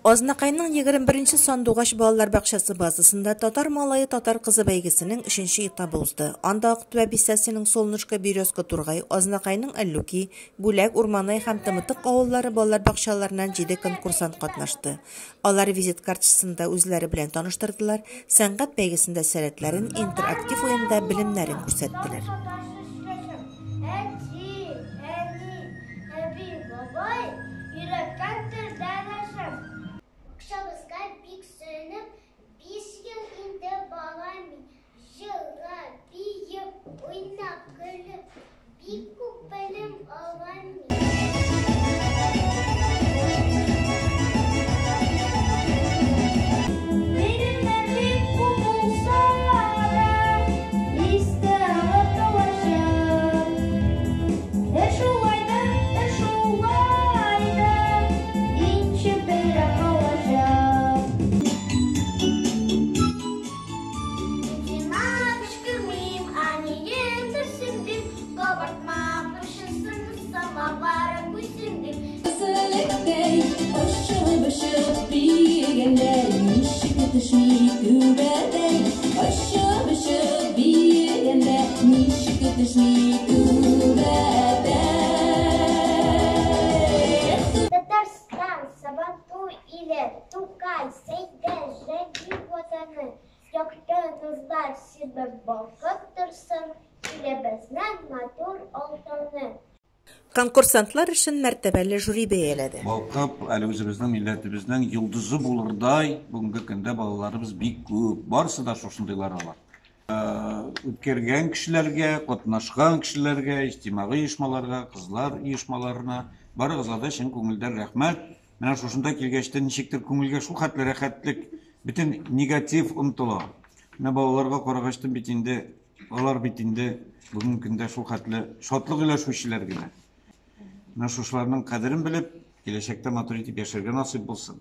Азнакайның 21 нче Сандугач балалар бакчасы базасында Татар малае, татар кызы бәйгесенең өченче этабы узды. Анда Актүбә бистәсенең Солнышко, Березка, Тургай, Азнакайның Әллүки, Бүләк, Урманай һәм Тымытык авыллары балалар бакчаларыннан җиде конкурсант катнашты. Алар визит карточкасында үзләре белән таныштырдылар, сәнгать бәйгесендә сәләтләрен, интерактив уенда белемнәрен күрсәттеләр. Әти, әни, әби, бабай өйрәткән телдә дәшәм. Бакчабызга бик сөенеп, 5 ел инде бала мин. Җырлап, биеп, уйнап, көлеп, бик күп белем алган мин. Белемнәр бик күп булса да, истә калачак. Ә шулай да, ә шулай да, ничек бәйрәм калачак. Сиңа кычкырмыйм, әнием дөрсендим, кабартма пешерсен, самовар куйсын дим. Сәләктәй очып-очып биегәндә, ничек төшми түбәдәй. Очып-очып биегәндә, ничек төшми түбәдәй. Татарстан, Сабантуй иле, Тукай, Сәйдәш, Җәдит ватаны, якты нурлар сибеп балкып торсын илебезнең матур алтыны. Конкурсантлар эшен мәртәбәле жюри бәяләде. Балкып, әле үзебезнең милләтебезнең йолдызы булырдай бүгенге көндә балаларыбыз бик күп. Барысы да шушындыйлар алар. Үткәргән кешеләргә, катнашкан кешеләргә, иҗтимагый оешмаларга, кызлар оешмаларына барыгызга да чын күңелдән рәхмәт. Менә шушында килгәч тә ничектер күңелгә шул хәтле рәхәтлек, бөтен негатив онытыла. Менә балаларга карагач та бит инде Алар бит инде бүгенге көндә шул хәтле шатлык өләшүчеләр генә. Менә шушыларның кадерен белеп, киләчәктә матур итеп яшәргә насыйп булсын.